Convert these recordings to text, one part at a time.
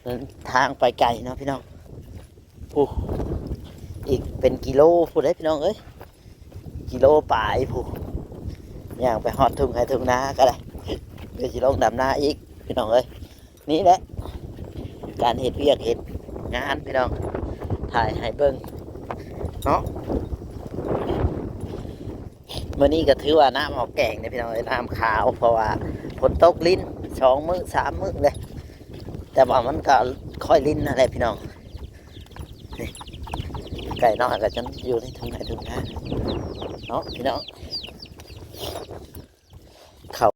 ເດີນທາງໄປໄກເນາະພີ່ນ້ອງ. ໂອ້ ອີກເປັນກິໂລພຸ້ນເດ້ພີ່ນ້ອງເອີຍ, ກິໂລປາຍພຸ້ນ. ຍ່າງໄປຮອດທົ່ງໄຮ່ທົ່ງນາກໍໄດ້, ເພື່ອຊິລົງດຳນາອີກພີ່ນ້ອງເອີຍ. ນີ້ແຫຼະການເຮັດວຽກເຮັດງານພີ່ນ້ອງ, ຖ່າຍໃຫ້ເບິ່ງເນາະ. ມື້ນີ້ກໍຖືວ່ານ້ຳອອກແກງເດ້ພີ່ນ້ອງເອີຍ, ນ້ຳຂາວ ເພາະວ່າຝົນຕົກລິນສອງມື້ສາມມື້ເລີຍ, ແຕ່ວ່າມັນກໍຄ່ອຍລິນຫັ້ນແຫຼະພີ່ນ້ອງ. ນີ້ ໄກ່ນ້ອຍກໍຈົນຢູ່ໃນທົ່ງໄຮ່ທົ່ງນາເນາະພີ່ນ້ອງ. ເຂົ້າ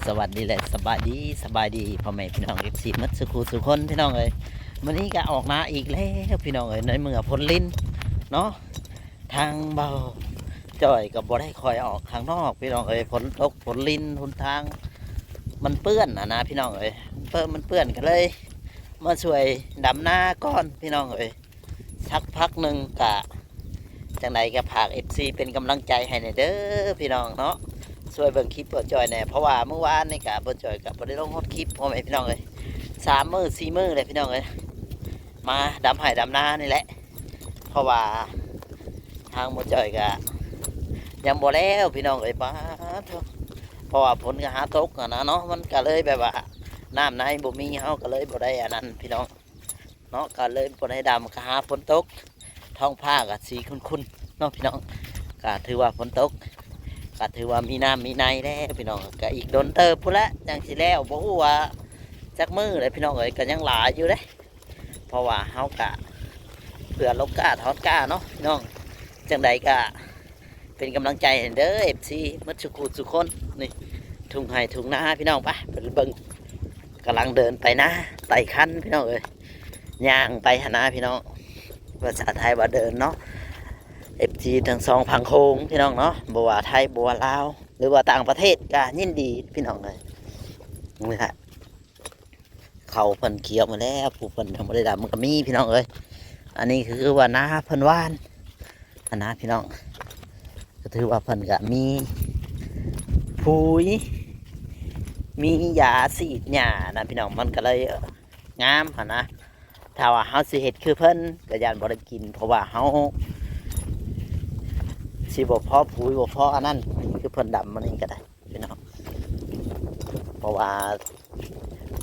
ສະຫວັດດີ ແລະ ສະບາຍດີ, ສະບາຍດີພໍ່ແມ່ພີ່ນ້ອງ ເອັຟຊີ ໝົດສູ່ຄູ່ສູ່ຄົນພີ່ນ້ອງເອີຍ. ມື້ນີ້ກໍອອກນາອີກແລ້ວພີ່ນ້ອງເອີຍ, ໃນເມື່ອຝົນລິນເນາະ. ທາງເບົາຈ້ອຍກໍບໍ່ໄດ້ຄ່ອຍອອກຂ້າງນອກພີ່ນ້ອງເອີຍ, ຝົນຕົກຝົນລິນ ຫົນທາງມັນເປື້ອນຫັ້ນນະພີ່ນ້ອງເອີຍ, ມັນເປື້ອນ ມັນເປື້ອນ ກໍເລີຍມາຊ່ວຍດຳນາກ່ອນພີ່ນ້ອງເອີຍ. ສັກພັກໜຶ່ງກະ ຈັ່ງໃດກໍຝາກ ເອັຟຊີ ເປັນກຳລັງໃຈໃຫ້ແດ່ເດີພີ່ນ້ອງເນາະ, ຊ່ວຍເບິ່ງຄລິບເບົາຈ້ອຍແດ່ ເພາະວ່າມື້ວານນີ້ກະເບົາຈ້ອຍກະບໍ່ໄດ້ລົງຮອດຄລິບ ພໍ່ແມ່ພີ່ນ້ອງເອີຍ. ສາມມື້ສີ່ມື້ແລ້ວພີ່ນ້ອງເອີຍ, ມາດຳໄຮ່ດຳນານີ້ແຫຼະ, ເພາະວ່າທາງເບົາຈ້ອຍກະຍັງບໍ່ແລ້ວພີ່ນ້ອງເອີຍ. ປາດໂທ້ ເພາະວ່າຝົນກໍຫາຕົກຫັ້ນນະເນາະ, ມັນກໍເລີຍແບບວ່ານ້ຳໃນບໍ່ມີ, ເຮົາກໍເລີຍບໍ່ໄດ້ອັນນັ້ນພີ່ນ້ອງເນາະ, ກໍເລີຍບໍ່ໄດ້ດຳ. ກໍຫາຝົນຕົກ ທ້ອງຟ້າກໍສີຂຸ້ນໆເນາະພີ່ນ້ອງ. ກໍຖືວ່າຝົນຕົກ ກໍຖືວ່າມີນ້ຳມີໃນແລ້ວພີ່ນ້ອງ, ກໍອີກດົນເຕີບພຸ້ນແຫຼະຈັ່ງຊິແລ້ວ, ບໍ່ຮູ້ວ່າຈັກມື້ແຫຼະພີ່ນ້ອງເອີຍ. ກໍຍັງຫຼາຍຢູ່ເດ້ ເພາະວ່າເຮົາກະເພື່ອລົງກ້າຖອນກ້າເນາະພີ່ນ້ອງ. ຈັ່ງໃດກະເປັນກຳລັງໃຈໃຫ້ເດີ ເອັຟຊີ ໝົດສູ່ຄູ່ສູ່ຄົນ. ນີ້ ທົ່ງໄຮ່ທົ່ງນາພີ່ນ້ອງ, ໄປ ໄປເບິ່ງ. ກຳລັງເດີນໄປນາໄຕ່ຄັນພີ່ນ້ອງເອີຍ, ຍ່າງໄປຫັ້ນນາພີ່ນ້ອງ. ພາສາໄທວ່າເດີນເນາະ ເອັຟຊີ ທັງສອງຝັ່ງໂຂງພີ່ນ້ອງເນາະ, ບໍ່ວ່າໄທ ບໍ່ວ່າລາວ ຫຼືວ່າຕ່າງປະເທດ ກໍຍິນດີພີ່ນ້ອງເອີຍ. ນີ້ແຫຼະ ເຂົ້າເພິ່ນຂຽວໝົດແລ້ວ, ຜູ້ເພິ່ນຍັງບໍ່ໄດ້ດຳກໍມີພີ່ນ້ອງເອີຍ. ອັນນີ້ຄືວ່ານາເພິ່ນຫວ່ານຫັ້ນນະພີ່ນ້ອງ, ກໍຖືວ່າເພິ່ນກໍມີປຸ໋ຍ ມີຢາສີດຫຍ້ານະພີ່ນ້ອງ, ມັນກໍເລີຍງາມຫັ້ນນະ. ຖ້າວ່າເຮົາຊິເຮັດຄືເພິ່ນກໍຢ້ານບໍ່ໄດ້ກິນ, ເພາະວ່າເຮົາຊິບໍ່ພໍປຸ໋ຍ ບໍ່ພໍອັນນັ້ນ ຄືເພິ່ນດຳມື້ນີ້ກໍໄດ້. ພີ່ນ້ອງ ເພາະວ່າ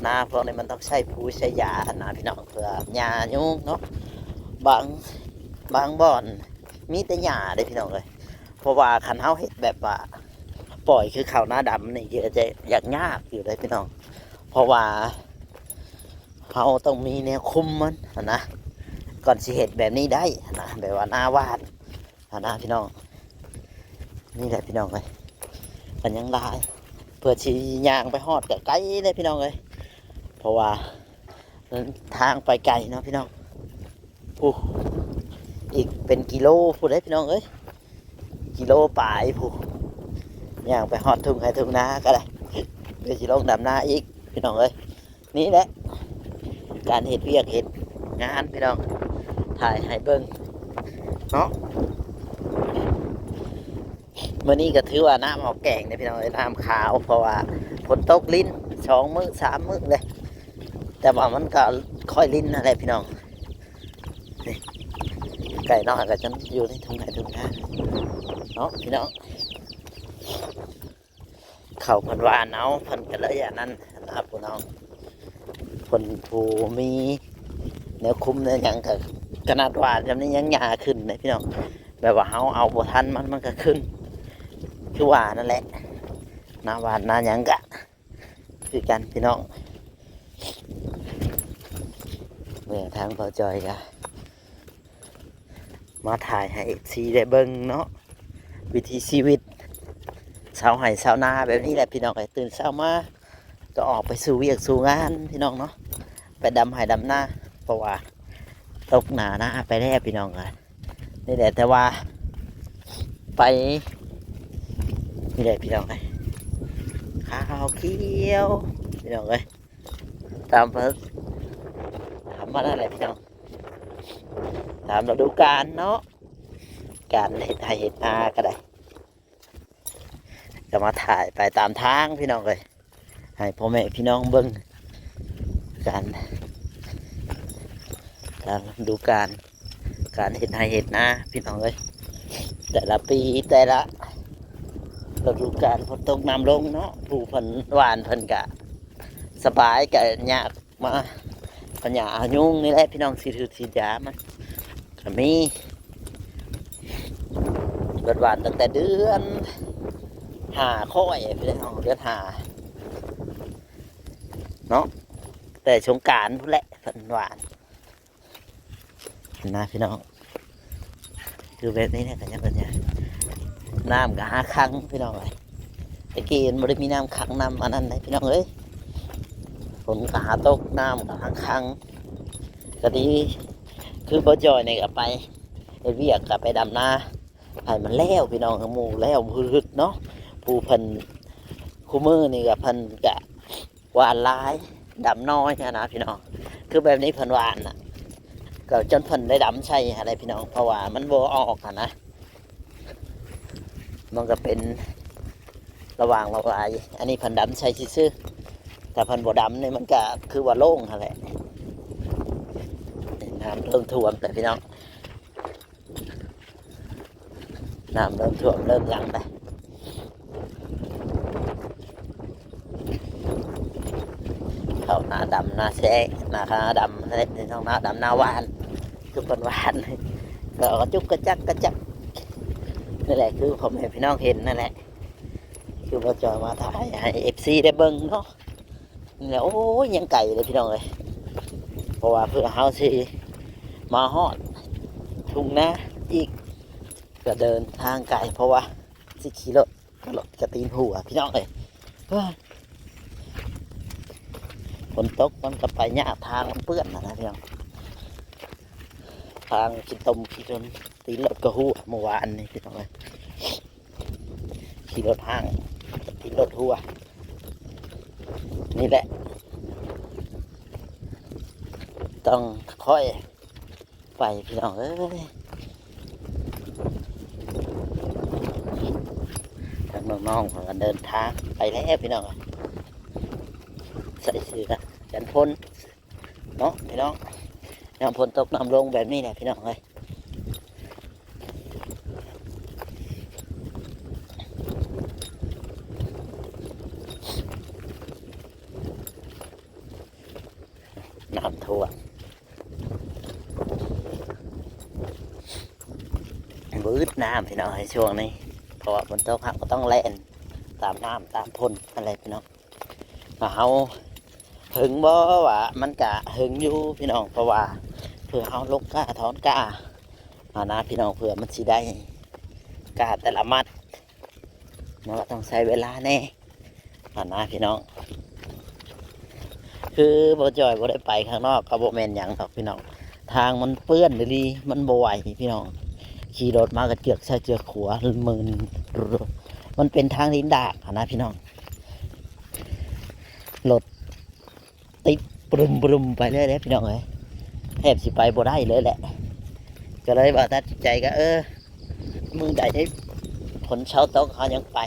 ນາພວກນີ້ມັນຕ້ອງໃຊ້ປຸ໋ຍໃຊ້ຢາຫັ້ນນະພີ່ນ້ອງ, ເພື່ອຫຍ້າຍຸງເນາະ. ບາງ ບາງບ່ອນມີແຕ່ຫຍ້າເດ້ພີ່ນ້ອງເອີຍ, ເພາະວ່າຄັນເຮົາເຮັດແບບວ່າປ່ອຍຄືເຂົ້ານາດຳນີ້ ກໍຈະຢາກຍາກຢູ່ເດ້ພີ່ນ້ອງ, ເພາະວ່າເຮົາຕ້ອງມີແນວຄຸມມັນຫັ້ນນະ ກ່ອນຊິເຮັດແບບນີ້ໄດ້ຫັ້ນນະ, ແບບວ່ານາຫວ່ານຫັ້ນນະພີ່ນ້ອງ. ນີ້ແຫຼະພີ່ນ້ອງເອີຍ, ມັນຍັງຫຼາຍ ເພື່ອຊິຍ່າງໄປຮອດກໍໄກເດ້ພີ່ນ້ອງເອີຍ, ເພາະວ່າເດີນທາງໄປໄກເນາະພີ່ນ້ອງ. ໂອ້ ອີກເປັນກິໂລພຸ້ນເດ້ພີ່ນ້ອງເອີຍ, ກິໂລປາຍພຸ້ນ. ຍ່າງໄປຮອດທົ່ງໄຮ່ທົ່ງນາກໍໄດ້, ເພື່ອຊິລົງດຳນາອີກພີ່ນ້ອງເອີຍ. ນີ້ແຫຼະການເຮັດວຽກເຮັດງານພີ່ນ້ອງ, ຖ່າຍໃຫ້ເບິ່ງເນາະ. ມື້ນີ້ກໍຖືວ່ານ້ຳອອກແກງເດ້ພີ່ນ້ອງເອີຍ, ນ້ຳຂາວ ເພາະວ່າຝົນຕົກລິນສອງມື້ສາມມື້ເລີຍ, ແຕ່ວ່າມັນກໍຄ່ອຍລິນຫັ້ນແຫຼະພີ່ນ້ອງ. ນີ້ ໄກ່ນ້ອຍກໍຈົນຢູ່ໃນທົ່ງໄຮ່ທົ່ງນາເນາະພີ່ນ້ອງ. ເຂົາເພິ່ນຫວ່ານເອົາ ເພິ່ນກໍເລີຍອັນນັ້ນນະພີ່ນ້ອງ, ເພິ່ນຜູ້ມີແນວຄຸມແນວຫຍັງ ກໍຂະໜາດຫວ່ານສ່ຳນີ້ຍັງຫຍ້າຂຶ້ນເດ້ພີ່ນ້ອງ, ແບບວ່າເຮົາເອົາບໍ່ທັນມັນ ມັນກໍຂຶ້ນ ຄືວ່ານັ້ນແຫຼະ. ນາຫວ່ານນາຫຍັງກະຄືກັນພີ່ນ້ອງ. ເມື່ອທາງເບົາຈ່ອຍກະ ມາຖ່າຍໃຫ້ເອັຟຊີໄດ້ເບິ່ງເນາະ, ວິຖີຊີວິດຊາວໄຮ່ຊາວນາແບບນີ້ແຫຼະພີ່ນ້ອງເອີຍ. ຕື່ນເຊົ້າມາກໍອອກໄປສູ່ວຽກສູ່ງານພີ່ນ້ອງເນາະ, ໄປດຳໄຮ່ດຳນາ ເພາະວ່າຕົກໜ້ານາໄປແລ້ວພີ່ນ້ອງເອີຍ. ນີ້ແຫຼະ ແຕ່ວ່າໄປ ນີ້ແຫຼະພີ່ນ້ອງເອີຍ, ຂາວຂຽວພີ່ນ້ອງເອີຍ, ຕາມ ຕາມມານັ້ນແຫຼະພີ່ນ້ອງ. ຕາມລະດູການເນາະ ການເຮັດໄຮ່ເຮັດນາກໍໄດ້ ກໍມາຖ່າຍໄປຕາມທາງພີ່ນ້ອງເອີຍ ໃຫ້ພໍ່ແມ່ພີ່ນ້ອງເບິ່ງ ການ ການລະດູການ ການເຮັດໄຮ່ເຮັດນາພີ່ນ້ອງເອີຍ ແຕ່ລະປີແຕ່ລະລະດູການ ຝົນຕົກນ້ຳລົງເນາະ ຜູ້ເພິ່ນຫວ່ານເພິ່ນກະສະບາຍ ກະຍາກມາເອົາຫຍ້າເອົາຍຸງນີ້ແຫຼະພີ່ນ້ອງ ສີດພືດສີດຢາມັນກະມີ ເພິ່ນຫວ່ານຕັ້ງແຕ່ເດືອນຫ້າ ຄ່ອຍພີ່ນ້ອງ ເດືອນຫ້າເນາະ ແຕ່ສົງການພຸ້ນແຫຼະເພິ່ນຫວ່ານ ນະພີ່ນ້ອງ ຄືແບບນີ້ນະ ກໍຍັງເປັນຫຍັງ ນ້ຳກໍຫາຂັງພີ່ນ້ອງເອີຍ ແຕ່ກີ້ມັນບໍ່ໄດ້ມີນ້ຳຂັງ ນ້ຳອັນນັ້ນເດ້ພີ່ນ້ອງເອີຍ ຝົນກໍຫາຕົກ ນ້ຳກໍຫາຂັງ ກໍດີ ຄືບ່າວຈ້ອຍນີ້ກໍໄປເຮັດວຽກ ກໍໄປດຳນາ ໃຫ້ມັນແລ້ວພີ່ນ້ອງ ໝູ່ແລ້ວຮຶດໆເນາະ ຜູ້ເພິ່ນ ຄູ່ມື້ນີ້ກໍເພິ່ນກະຫວ່ານຫຼາຍ ດຳນ້ອຍຫັ້ນນະພີ່ນ້ອງ ຄືແບບນີ້ເພິ່ນຫວ່ານນະ ກໍຈົນເພິ່ນໄດ້ດຳໃສ່ຫັ້ນແຫຼະພີ່ນ້ອງ ເພາະວ່າມັນບໍ່ອອກຫັ້ນນະ ມັນກໍເປັນລະຫວ່າງລະຫວາຍ ອັນນີ້ເພິ່ນດຳໃສ່ຊື່ໆ ຖ້າເພິ່ນບໍ່ດຳນີ້ມັນກໍຄືວ່າໂລ່ງຫັ້ນແຫຼະ ນ້ຳເລີ່ມຖ້ວມແລ້ວພີ່ນ້ອງ. ນ້ຳເລີ່ມຖ້ວມເລີ່ມຫຍັງໄປ ເຂົ້ານາດຳນາແຊງ ນານາດຳ ເຮັດໃນທ້ອງນາດຳນາຫວ່ານ ຄືເພິ່ນຫວ່ານ ກໍກະຈຸກກະຈັກກະຈັກ ນີ້ແຫຼະ ຄືພໍ່ແມ່ພີ່ນ້ອງເຫັນນັ້ນແຫຼະ ຄືບ່າວຈ້ອຍມາຖ່າຍໃຫ້ເອັຟຊີໄດ້ເບິ່ງເນາະ. ນີ້ແຫຼະ ໂອ້ຍ ຍັງໄກເລີຍພີ່ນ້ອງເອີຍ ເພາະວ່າເພື່ອເຮົາຊິມາຮອດທົ່ງນາອີກ ກໍເດີນທາງໄກ ເພາະວ່າຊິຂີ່ລົດ ກໍລົດກະຕີນຫົວພີ່ນ້ອງເອີຍ ເຮີ້ຍ ຝົນຕົກມັນກໍໄປຍາກ ທາງມັນເປື້ອນນະນະພີ່ນ້ອງ ທາງຂີ້ຕົມຂີ້ຕົມ ຕີນລົດກໍຮົ່ວເມື່ອວານນີ້ພີ່ນ້ອງເອີຍ. ຂີ່ລົດຫ້າງ ຂີ່ລົດຫົວ ນີ້ແຫຼະ ຕ້ອງຄ່ອຍໄປພີ່ນ້ອງເອີຍ ທາງນ້ອງໆ ເພິ່ນກໍເດີນທາງໄປແລ້ວພີ່ນ້ອງ ໃສ່ເສື້ອກັນຝົນ ເນາະພີ່ນ້ອງ ຍາມຝົນຕົກນ້ຳລົງແບບນີ້ແຫຼະພີ່ນ້ອງເອີຍ ນ້ຳຖ້ວມບຶດນ້ຳພີ່ນ້ອງເອີຍ ຊ່ວງນີ້ ເພາະວ່າຝົນຕົກເຮົາກໍຕ້ອງແລ່ນຕາມນ້ຳຕາມຝົນຫັ້ນແຫຼະພີ່ນ້ອງ. ເຮົາເຖິງບໍ່ວ່າມັນກະເຖິງຢູ່ພີ່ນ້ອງ ເພາະວ່າເພື່ອເຮົາລົກກ້າຖອນກ້າຫັ້ນນະພີ່ນ້ອງ ເພື່ອມັນຊິໄດ້ກ້າແຕ່ລະມັດ ມັນກໍຕ້ອງໃຊ້ເວລາແດ່ຫັ້ນນະພີ່ນ້ອງ. ຄືບ່າວຈ້ອຍບໍ່ໄດ້ໄປຂ້າງນອກກໍບໍ່ແມ່ນຫຍັງດອກພີ່ນ້ອງ ທາງມັນເປື້ອນອີ່ຫຼີ ມັນບໍ່ໄຫວພີ່ນ້ອງ ຂີ່ລົດມາກໍເຈືອກຊ້າຍເຈືອກຂວາ ມັນ ມັນເປັນທາງດິນດາກຫັ້ນນະພີ່ນ້ອງ. ລົດຕິດບຶມໆໄປເລີຍເດ້ພີ່ນ້ອງເອີຍ ແທບຊິໄປບໍ່ໄດ້ເລີຍແຫຼະ ກໍເລີຍວ່າຕັດສິນໃຈກໍ ເອີ ມື້ໃດຝົນເຊົາຕົກເຮົາຍັງໄປ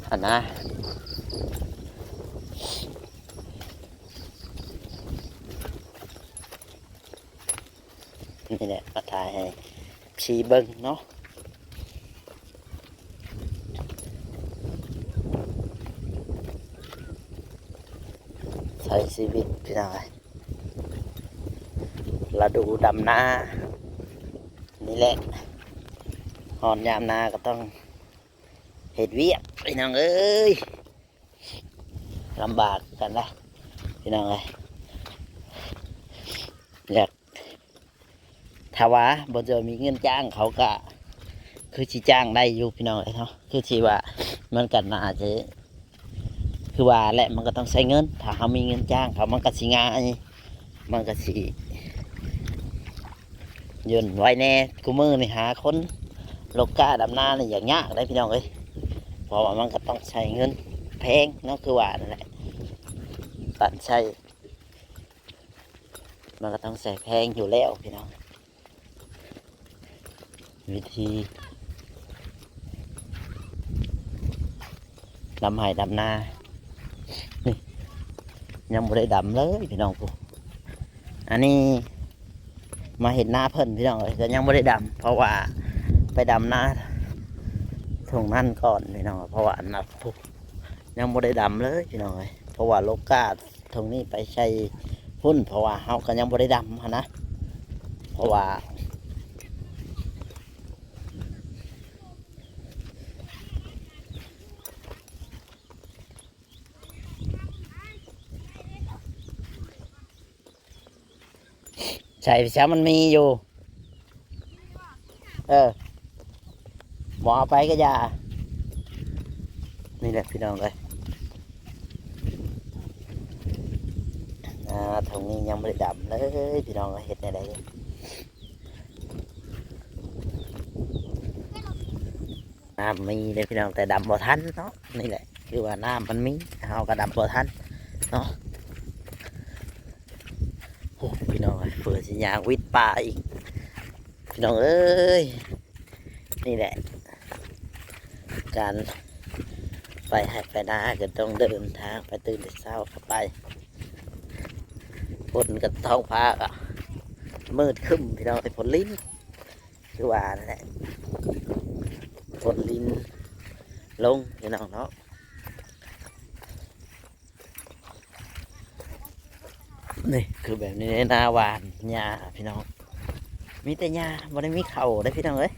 ຫັ້ນນະ. ນີ້ແຫຼະ ມາຖ່າຍໃຫ້ເອັຟຊີເບິ່ງເນາະ ໃຊ້ຊີວິດພີ່ນ້ອງເອີຍ ລະດູດຳນານີ້ແຫຼະ ຮອດຍາມນາກໍຕ້ອງເຮັດວຽກພີ່ນ້ອງເອີຍ ລຳບາກຄືກັນລະພີ່ນ້ອງເອີຍ ຢາກ ຖ້າວ່າບໍ່ຈະມີເງິນຈ້າງເຂົາກະຄືຊິຈ້າງໄດ້ຢູ່ພີ່ນ້ອງເອີຍເນາະ ຄືຊິວ່າມັນກະໜ້າຈະ ຄືວ່າແຫຼະ ມັນກະຕ້ອງໃຊ້ເງິນ ຖ້າເຮົາມີເງິນຈ້າງເຂົາມັນກະຊິງ່າຍ ມັນກະຊິ ຍ່ນໄວແດ່ ຄູ່ມື້ນີ້ຫາຄົນລົກກ້າດຳນານີ້ຢາກຍາກເດ້ພີ່ນ້ອງເອີຍ ເພາະວ່າມັນກໍຕ້ອງໃຊ້ເງິນແພງເນາະ ຄືວ່ານັ້ນແຫຼະ ການໃຊ້ມັນກໍຕ້ອງໃຊ້ແພງຢູ່ແລ້ວພີ່ນ້ອງ. ວິທີດຳໄຮ່ດຳນາ ນີ້ ຍັງບໍ່ໄດ້ດຳເລີຍພີ່ນ້ອງ. ອັນນີ້ມາເຮັດນາເພິ່ນພີ່ນ້ອງເອີຍ ແຕ່ຍັງບໍ່ໄດ້ດຳ ເພາະວ່າໄປດຳນາທົ່ງນັ້ນກ່ອນພີ່ນ້ອງ ເພາະວ່າອັນນັ້ນ ຍັງບໍ່ໄດ້ດຳເລີຍພີ່ນ້ອງເອີຍ ເພາະວ່າໂລກາ ທົ່ງນີ້ໄປໃສ່ພຸ້ນ ເພາະວ່າເຮົາກໍຍັງບໍ່ໄດ້ດຳຫັ້ນນະ ເພາະວ່າ ໃສ່ຊະ ມັນມີຢູ່ ເອີ ບໍ່ເອົາໄປກໍຢ່າ. ນີ້ແຫຼະພີ່ນ້ອງເອີຍ ນາທົ່ງນີ້ຍັງບໍ່ໄດ້ດຳເລີຍພີ່ນ້ອງເອີຍ ເຮັດແນວໃດ ນ້ຳມີເດ້ພີ່ນ້ອງ ແຕ່ດຳບໍ່ທັນເນາະ. ນີ້ແຫຼະ ຄືວ່ານ້ຳມັນມີ ເຮົາກໍດຳບໍ່ທັນເນາະ. ໂອ້ ພີ່ນ້ອງເອີຍ ເພື່ອຊິຍ່າງວິດປ່າອີກ ພີ່ນ້ອງເອີຍ. ນີ້ແຫຼະ ການໄປໄຮ່ໄປນາກໍຕ້ອງເດີນທາງໄປ ຕື່ນແຕ່ເຊົ້າກໍໄປ ຝົນກໍ ທ້ອງຟ້າກໍມືດຄຶ້ມ ພີ່ນ້ອງເອີຍ ຝົນລິນ ຄືວ່ານັ້ນແຫຼະ ຝົນລິນລົງ ພີ່ນ້ອງເນາະ. ນີ້ຄືແບບນີ້ເດ້ ນາຫວ່ານຫຍ້າພີ່ນ້ອງ ມີແຕ່ຫຍ້າ ບໍ່ໄດ້ມີເຂົ້າເດ້ພີ່ນ້ອງເອີຍ.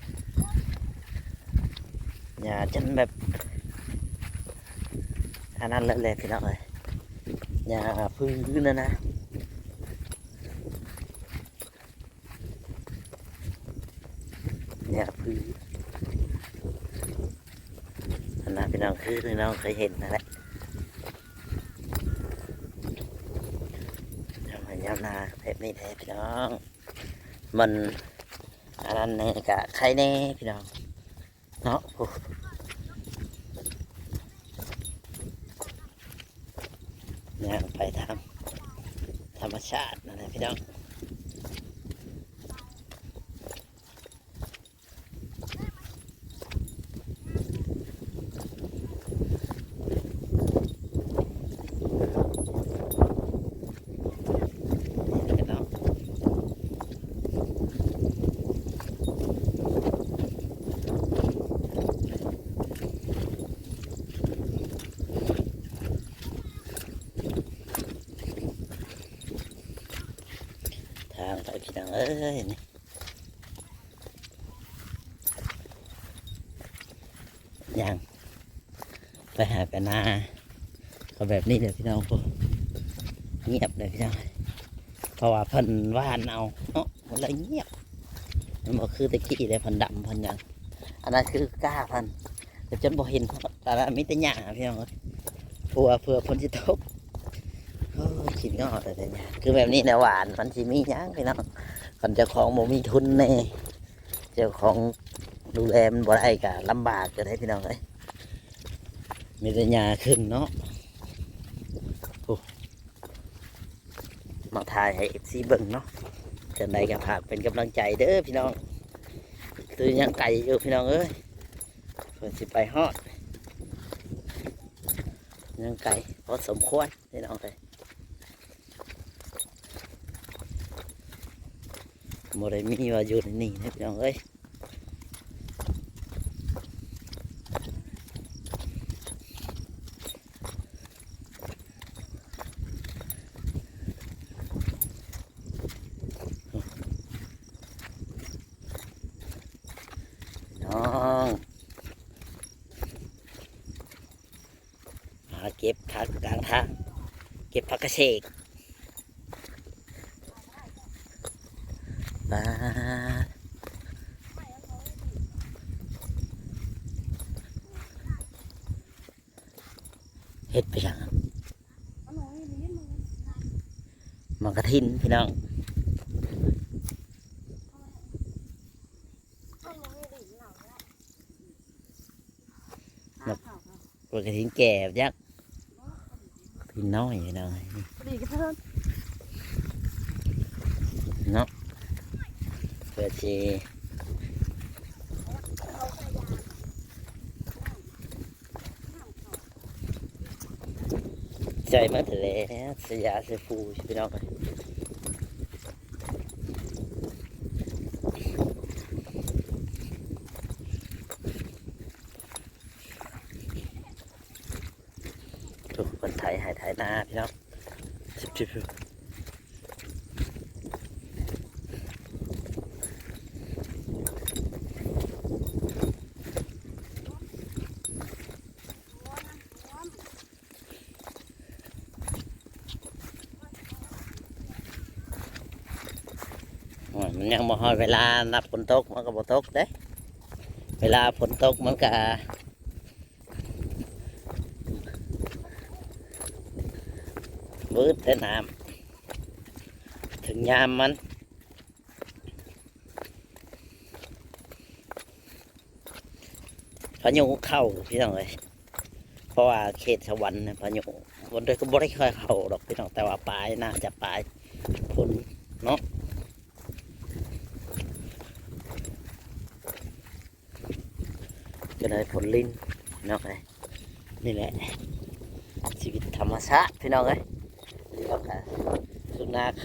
ຫຍ້າຈົນແບບອັນນັ້ນເລີຍແຫຼະພີ່ນ້ອງເອີຍ ຫຍ້າພື້ນນັ້ນນະ. ຫຍ້າພື້ນຫັ້ນນະພີ່ນ້ອງ ຄືພີ່ນ້ອງເຄີຍເຫັນຫັ້ນແຫຼະ ຍາມໄຮ່ຍາມນາແບບນີ້ແຫຼະພີ່ນ້ອງ. ມັນອັນນັ້ນແດ່ກໍໄຄແດ່ພີ່ນ້ອງເນາະ. ໂອ້ ຍ່າງໄປຕາມທຳມະຊາດນັ້ນແຫຼະພີ່ນ້ອງ. ທາງໄປພີ່ນ້ອງເອີຍ ນີ້ ຍ່າງໄປໄຮ່ໄປນາ ກໍແບບນີ້ແຫຼະພີ່ນ້ອງ. ໂອ້ ງຽບເລີຍພີ່ນ້ອງ ເພາະວ່າເພິ່ນຫວ່ານເອົາເນາະ ມັນເລີຍງຽບ ມັນບໍ່ຄືແຕ່ກີ້ເດ້ ເພິ່ນດຳເພິ່ນຫຍັງ. ອັນນັ້ນຄືກ້າເພິ່ນ ກໍຈົນບໍ່ເຫັນ ແຕ່ວ່າມີແຕ່ຫຍ້າພີ່ນ້ອງເອີຍ ເພື່ອ ເພື່ອຝົນຊິຕົກ. ໂອ້ຍ ຂີ້ງໍ້ແຕ່ຫຍ້າ ຄືແບບນີ້ນະ ຫວ່ານມັນຊິມີຫຍັງພີ່ນ້ອງ ຄັນເຈົ້າຂອງບໍ່ມີທຶນແດ່ ເຈົ້າຂອງດູແລມັນບໍ່ໄດ້ກໍລຳບາກຢູ່ເດ້ພີ່ນ້ອງເອີຍ. ມີແຕ່ຫຍ້າຂຶ້ນເນາະ. ໂອ້ ມາຖ່າຍໃຫ້ເອັຟຊີເບິ່ງເນາະ ຈັ່ງໃດກໍຝາກເປັນກຳລັງໃຈເດີພີ່ນ້ອງ. ຄືຍັງໄກຢູ່ພີ່ນ້ອງເອີຍ ເພິ່ນຊິໄປຮອດ ຍັງໄກພໍສົມຄວນພີ່ນ້ອງເອີຍ. ບໍ່ໄດ້ມີວ່າຢູ່ໃນນີ້ນະພີ່ນ້ອງເອີຍ. ນ້ອງ ຫາເກັບຜັກກາງທາງ ເກັບຜັກກະເສກ. ປາ ເຮັດໄປຫຍັງ? ໝາກກະທິນພີ່ນ້ອງ. ໝາກ ໝາກກະທິນແກ່ຍັກ ທີ່ນ້ອຍເນາະ ພໍດີກັບເພິ່ນເນາະ ເພື່ອຊິ ໃຈໝົດແລ້ວ ສະຢາສະຟູ ພີ່ນ້ອງເອີຍ. ໂອ້ ເພິ່ນໄຖໄຮ່ໄຖນາພີ່ນ້ອງ. ໂອ້ຍ ມັນຍັງບໍ່ຮອດເວລານັບຝົນຕົກ ມັນກໍບໍ່ຕົກເດ້. ເວລາຝົນຕົກມັນກະ ວືດແຕ່ນ້ຳ ເຖິງຍາມມັນ ພາຍຸເຂົ້າພີ່ນ້ອງເອີຍ. ເພາະວ່າເຂດສະຫວັນນະ ພາຍຸບໍ່ໄດ້ ກໍບໍ່ໄດ້ຄ່ອຍເຂົ້າດອກພີ່ນ້ອງ ແຕ່ວ່າປາຍ ໜ້າຈະປາຍຝົນເນາະ. ກໍໄດ້ຝົນລິນເນາະ. ນີ້ແຫຼະຊີວິດທຳມະຊາດພີ່ນ້ອງເອີຍ. ນີ້ກໍທຸ່ງນາຂ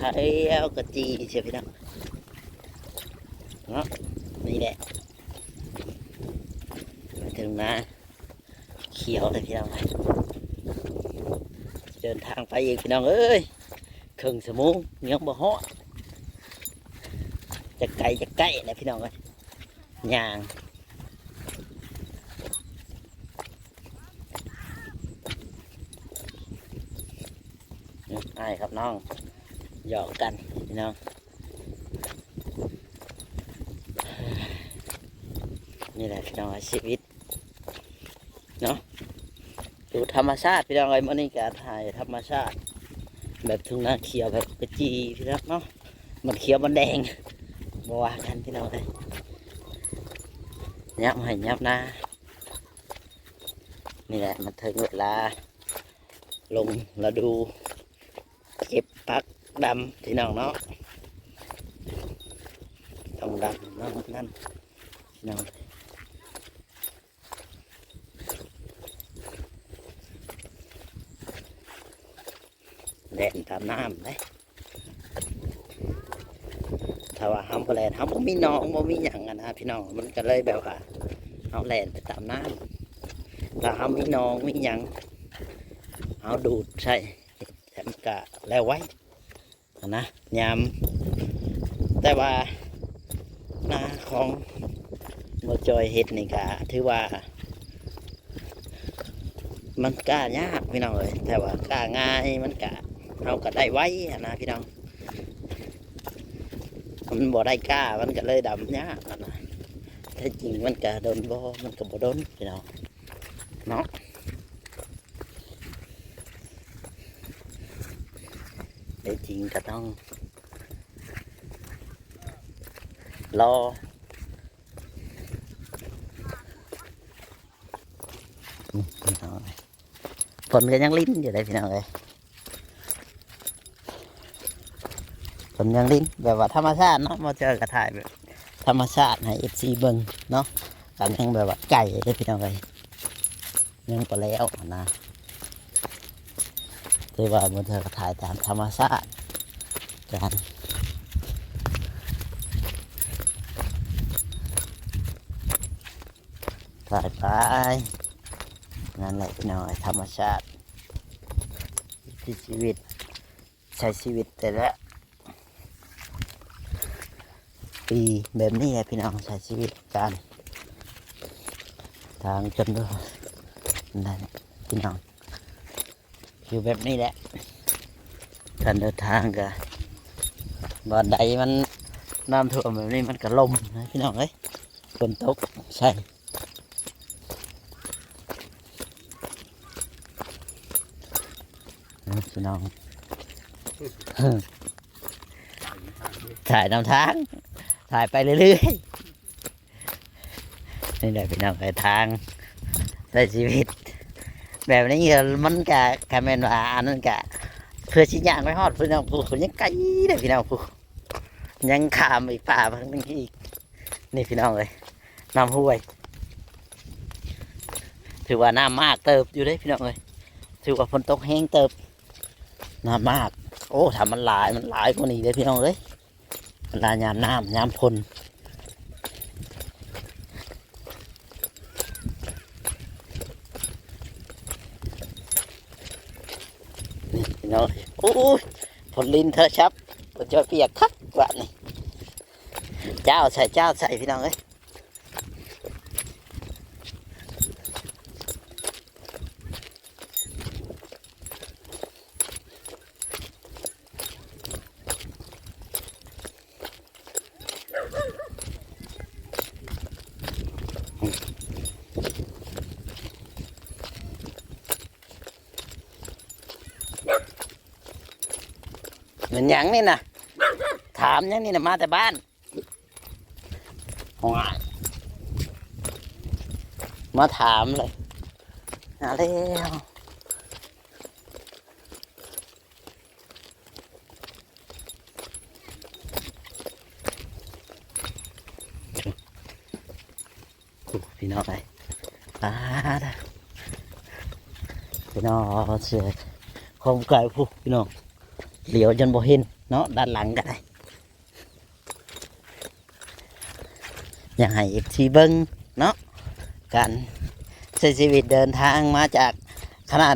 ຽວຂະຈີເຊຍພີ່ນ້ອງເນາະ. ນີ້ແຫຼະ ມາເຖິງນາຂຽວແລ້ວພີ່ນ້ອງເອີຍ. ເດີນທາງໄປອີກພີ່ນ້ອງເອີຍ ເຄິ່ງຊົ່ວໂມງຍັງບໍ່ຮອດ. ຈະໄກຈະໃກ້ແຫຼະພີ່ນ້ອງເອີຍ. ຍ່າງ ອ້າຍກັບນ້ອງຫຍອກກັນພີ່ນ້ອງ. ນີ້ແຫຼະພີ່ນ້ອງ ຊີວິດເນາະ ຢູ່ທຳມະຊາດພີ່ນ້ອງເອີຍ. ມື້ນີ້ກໍຖ່າຍທຳມະຊາດ ແບບທົ່ງນາຂຽວແບບຂະຈີພີ່ນ້ອງເນາະ. ມັນຂຽວມັນແດງ ບໍ່ວ່າກັນພີ່ນ້ອງເອີຍ ຍາມໄຮ່ຍາມນາ. ນີ້ແຫຼະ ມັນເຖິງເວລາລົງລະດູເກັບຜັກດຳພີ່ນ້ອງເນາະ. ຕ້ອງດຳນຳນັ້ນພີ່ນ້ອງ. ແລ່ນຕາມນ້ຳເດ້. ຖ້າວ່າເຮົາບໍ່ແລ່ນ ເຮົາບໍ່ມີໜອງ ບໍ່ມີຫຍັງຫັ້ນນະພີ່ນ້ອງ ມັນກໍເລີຍແບບວ່າເຮົາແລ່ນໄປຕາມນ້ຳ. ຖ້າເຮົາມີໜອງມີຫຍັງ ເຮົາດູດໃສ່ ມັນກໍແລ້ວໄວ. ຫັ້ນນະ ຍາມ ແຕ່ວ່ານາຂອງບໍ່ຈ່ອຍເຮັດນີ້ກະຖືວ່າມັນກ້າຍາກພີ່ນ້ອງເອີຍ. ແຕ່ວ່າກ້າງ່າຍມັນກະ ເຮົາກະໄດ້ໄວຫັ້ນນະພີ່ນ້ອງ. ມັນບໍ່ໄດ້ກ້າ ມັນກະເລີຍດຳຍາກຫັ້ນນະ. ແທ້ຈິງມັນກະດົນບໍ່ ມັນກະບໍ່ດົນພີ່ນ້ອງເນາະ. ແທ້ຈິງກໍຕ້ອງລໍ. ອືມ ພີ່ນ້ອງເອີຍ ຝົນກໍຍັງລິນຢູ່ເດ້ພີ່ນ້ອງເອີຍ. ເພິ່ນຍັງຫຼິ້ນແບບວ່າທຳມະຊາດເນາະ ບໍ່ເຈີກໍຖ່າຍແບບທຳມະຊາດໃຫ້ເອັຟຊີເບິ່ງເນາະ. ກໍຍັງແບບວ່າໄກເດ້ພີ່ນ້ອງເອີຍ ຍັງບໍ່ແລ້ວຫັ້ນນະ. ຖືວ່າບໍ່ເຈີກໍຖ່າຍຕາມທຳມະຊາດກັນ ຖ່າຍໄປ. ນັ້ນແຫຼະພີ່ນ້ອງເອີຍ ທຳມະຊາດ ວິຖີຊີວິດ ໃຊ້ຊີວິດແຕ່ລະປີແບບນີ້ແຫຼະພີ່ນ້ອງ ໃຊ້ຊີວິດການທາງຈົນ ນັ້ນພີ່ນ້ອງ ຢູ່ແບບນີ້ແຫຼະ ການເດີນທາງກະ ບ່ອນໃດມັນນ້ຳຖ້ວມແບບນີ້ມັນກະລົມນະພີ່ນ້ອງເອີຍ. ຝົນຕົກໃສ່ ພີ່ນ້ອງ ຖ່າຍນຳທາງ ຖ່າຍໄປເລື້ອຍໆ. ນີ້ແຫຼະພີ່ນ້ອງເອີຍ ທາງໃຊ້ຊີວິດແບບນີ້ ມັນກະ ຄັນແມ່ນວ່າອັນນັ້ນກະ ເພື່ອຊິຍ່າງໄປຮອດ ພີ່ນ້ອງ ຜູ້ ຍັງໄກເດ້ພີ່ນ້ອງ ຜູ້ ຍັງຂ້າມອີກປ່າເພິ່ນອີກ. ນີ້ພີ່ນ້ອງເອີຍ ນ້ຳຫ້ວຍ ຖືວ່ານ້ຳມາກເຕີບຢູ່ເດ້ພີ່ນ້ອງເອີຍ ຖືວ່າຝົນຕົກແຮງເຕີບ. ນ້ຳໝາກ. ໂອ້ ຖ້າມັນຫຼາຍ ມັນຫຼາຍກວ່ານີ້ເດ້ພີ່ນ້ອງເອີຍ. ເວລາຍາມນ້ຳ ຍາມຝົນ ນີ້ພີ່ນ້ອງ. ໂອ້ຍ ຝົນລິນໂທລະສັບ ບໍ່ຈອຍປຽກຄັກບາດນີ້. ຈ້າວໃສ່ ຈ້າວໃສ່ພີ່ນ້ອງເອີຍ. ແມ່ນຫຍັງນີ້ນະ? ຖາມຫຍັງນີ້ນະ? ມາແຕ່ບ້ານ. ໂອ້ຍ ມາຖາມເລີຍ ມາແລ້ວ. ໂອ້ ພີ່ນ້ອງເອີຍ ປາດ ພີ່ນ້ອງ ເສຍຄວາມໄກພຸ້ນ ພີ່ນ້ອງ ຫຼຽວຈົນບໍ່ເຫັນເນາະ ດ້ານຫຼັງກໍໄດ້. ຢາກໃຫ້ເອັຟຊີເບິ່ງເນາະ ການໃຊ້ຊີວິດເດີນທາງມາຈາກ ຂະໜາດ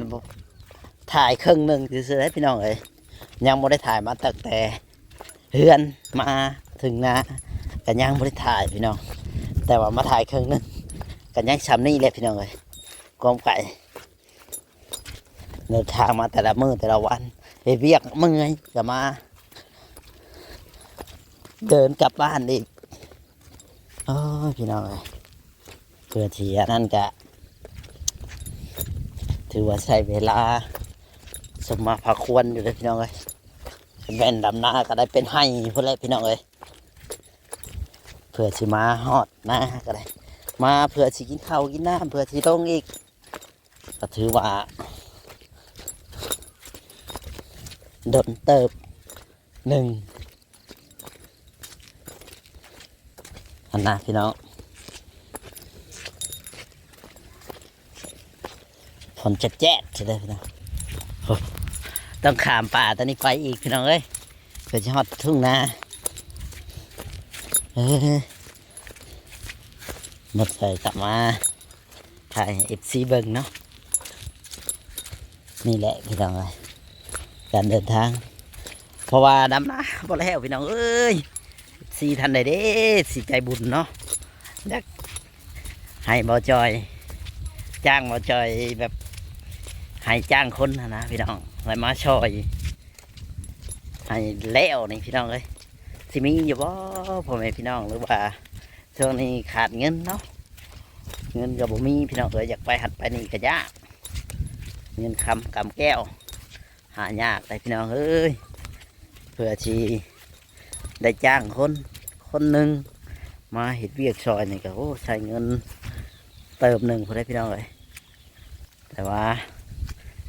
ຖ່າຍເຄິ່ງໜຶ່ງຊື່ໆເດ້ພີ່ນ້ອງເອີຍ ຍັງບໍ່ໄດ້ຖ່າຍມາຕັ້ງແຕ່ເຮືອນມາເຖິງນາ ກໍຍັງບໍ່ໄດ້ຖ່າຍພີ່ນ້ອງ ແຕ່ວ່າມາຖ່າຍເຄິ່ງໜຶ່ງ ກໍຍັງຊ່ຳນີ້ແຫຼະພີ່ນ້ອງເອີຍ ຄວາມໄກ. ເດີນທາງມາແຕ່ລະມື້ແຕ່ລະວັນ ເຮັດວຽກເມື່ອຍກໍມາ ເດີນກັບບ້ານອີກ. ໂອ້ຍ ພີ່ນ້ອງເອີຍ ເພື່ອທີ່ອັນນັ້ນກະ ຖືວ່າໃຊ້ເວລາສົມມາພາຄວນຢູ່ເດ້ພີ່ນ້ອງເອີຍ. ແມ່ນດຳນາກໍໄດ້ເປັນໄຮ່ພຸ້ນແຫຼະພີ່ນ້ອງເອີຍ ເພື່ອຊິມາຮອດນາກໍໄດ້ ມາເພື່ອຊິກິນເຂົ້າກິນນ້ຳ ເພື່ອຊິລົງອີກ. ກໍຖືວ່າດົນເຕີບໜຶ່ງຫັ້ນນະພີ່ນ້ອງ ຝົນແຈດໆ ຊິໄດ້ພີ່ນ້ອງ. ໂອ້ ຕ້ອງຂ້າມປ່າຕົວນີ້ໄປອີກພີ່ນ້ອງເອີຍ ເພື່ອຊິຮອດທົ່ງນາ. ເອີ ໝົດໃສ່ກັບມາ ຖ່າຍໃຫ້ເອັຟຊີເບິ່ງເນາະ. ນີ້ແຫຼະພີ່ນ້ອງເອີຍ ການເດີນທາງ ເພາະວ່າດຳນາບໍ່ແລ້ວພີ່ນ້ອງເອີຍ. ເອັຟຊີທ່ານໃດເດ້ ຊິໃຈບຸນເນາະ ຢາກໃຫ້ບໍ່ຈ່ອຍ ຈ້າງບໍ່ຈ່ອຍ ແບບໃຫ້ຈ້າງຄົນຫັ້ນນະພີ່ນ້ອງ ໃຫ້ມາຊ່ອຍ ໃຫ້ແລ້ວນີ້ພີ່ນ້ອງເອີຍ. ຊິມີຢູ່ບໍ່ພໍ່ແມ່ພີ່ນ້ອງ ຫຼືວ່າຊ່ວງນີ້ຂາດເງິນເນາະ ເງິນກໍບໍ່ມີພີ່ນ້ອງເອີຍ ຢາກໄປຫັ້ນໄປນີ້ກໍຍາກ ເງິນຄຳກຳແກ້ວຫາຍາກເດ້ພີ່ນ້ອງເອີຍ. ເພື່ອທີ່ໄດ້ຈ້າງຄົນ ຄົນໜຶ່ງມາເຮັດວຽກຊ່ອຍນີ້ກໍ ໂອ້ ໃຊ້ເງິນເຕີບໜຶ່ງພຸ້ນເດ້ພີ່ນ້ອງເອີຍ. ແຕ່ວ່າ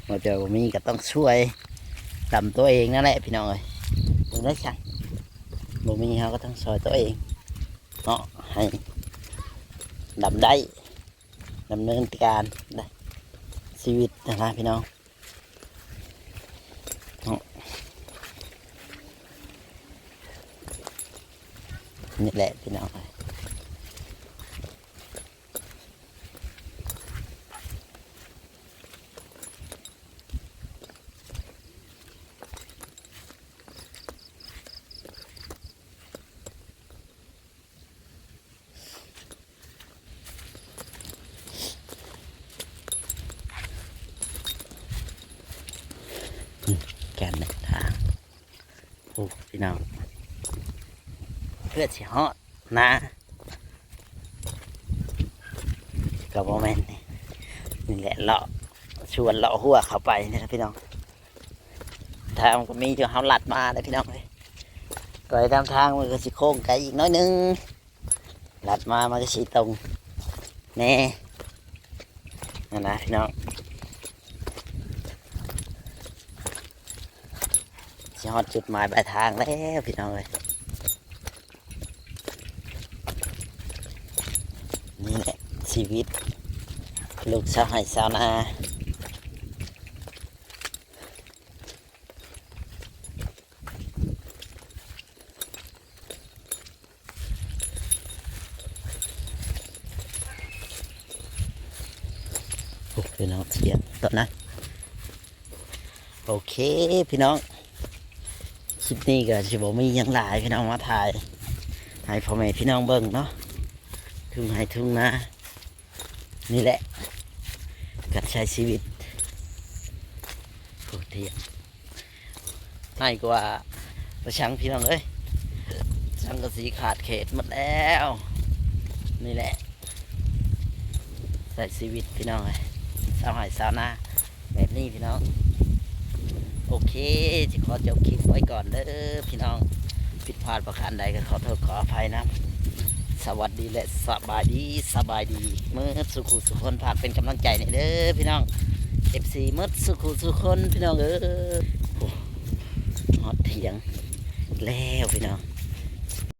ບໍ່ເຈີບໍ່ມີກໍຕ້ອງຊ່ວຍດຳຕົວເອງນັ້ນແຫຼະພີ່ນ້ອງເອີຍ. ເບິ່ງໄດ້ຊັ້ນ ບໍ່ມີເຮົາກໍຕ້ອງຊ່ອຍຕົວເອງເນາະ ໃຫ້ດຳໄດ້ ດຳເນີນການໄດ້ຊີວິດຫັ້ນນະພີ່ນ້ອງເນາະ. ນີ້ແຫຼະພີ່ນ້ອງເອີຍ. ການເດີນທາງ ໂອ້ ພີ່ນ້ອງ ເພື່ອຊິຮອດນາ ກໍບໍ່ແມ່ນ ນີ້ແຫຼະ ເລາະສວນເລາະຮົ້ວເຂົ້າໄປນີ້ລະພີ່ນ້ອງ. ທາງມັນກໍມີຢູ່ ເຮົາລັດມາເດ້ພີ່ນ້ອງເອີຍ. ໄປຕາມທາງມັນກໍຊິໂຄ້ງໄກອີກໜ້ອຍໜຶ່ງ ລັດມາມັນກໍຊິຕົງແດ່ຫັ້ນນະພີ່ນ້ອງ. ຊິຮອດຈຸດໝາຍປາຍທາງແລ້ວພີ່ນ້ອງເອີຍ. ນີ້ແຫຼະຊີວິດລູກຊາວໄຮ່ຊາວນາ. พี่น้องเสียงตอนนั้น โอเคพี่น้อง คลิปนี้ก็สิบ่มีหยังหลายพี่น้อง มาถ่ายให้พ่อแม่พี่น้องเบิ่งเนาะ ทุ่งไร่ทุ่งนา นี่แหละ การใช้ชีวิต โอ้ เถียง ให้กว่าประชังพี่น้องเอ้ย สังกะสีขาดเขตหมดแล้ว นี่แหละ ใช้ชีวิตพี่น้องเอ้ย ชาวไร่ชาวนาแบบนี้พี่น้อง โอเค สิขอจบคลิปไว้ก่อนเด้อพี่น้อง ผิดพลาดประการใดก็ขอโทษขออภัยนำ สวัสดีและสบายดี สบายดี เมิดสุขุสุคน ฝากเป็นกำลังใจแหน่เด้อพี่น้อง เอฟซี เมิดสุขุสุคนพี่น้องเอ้ย โอ้ ฮอดเถียงแล้วพี่น้อง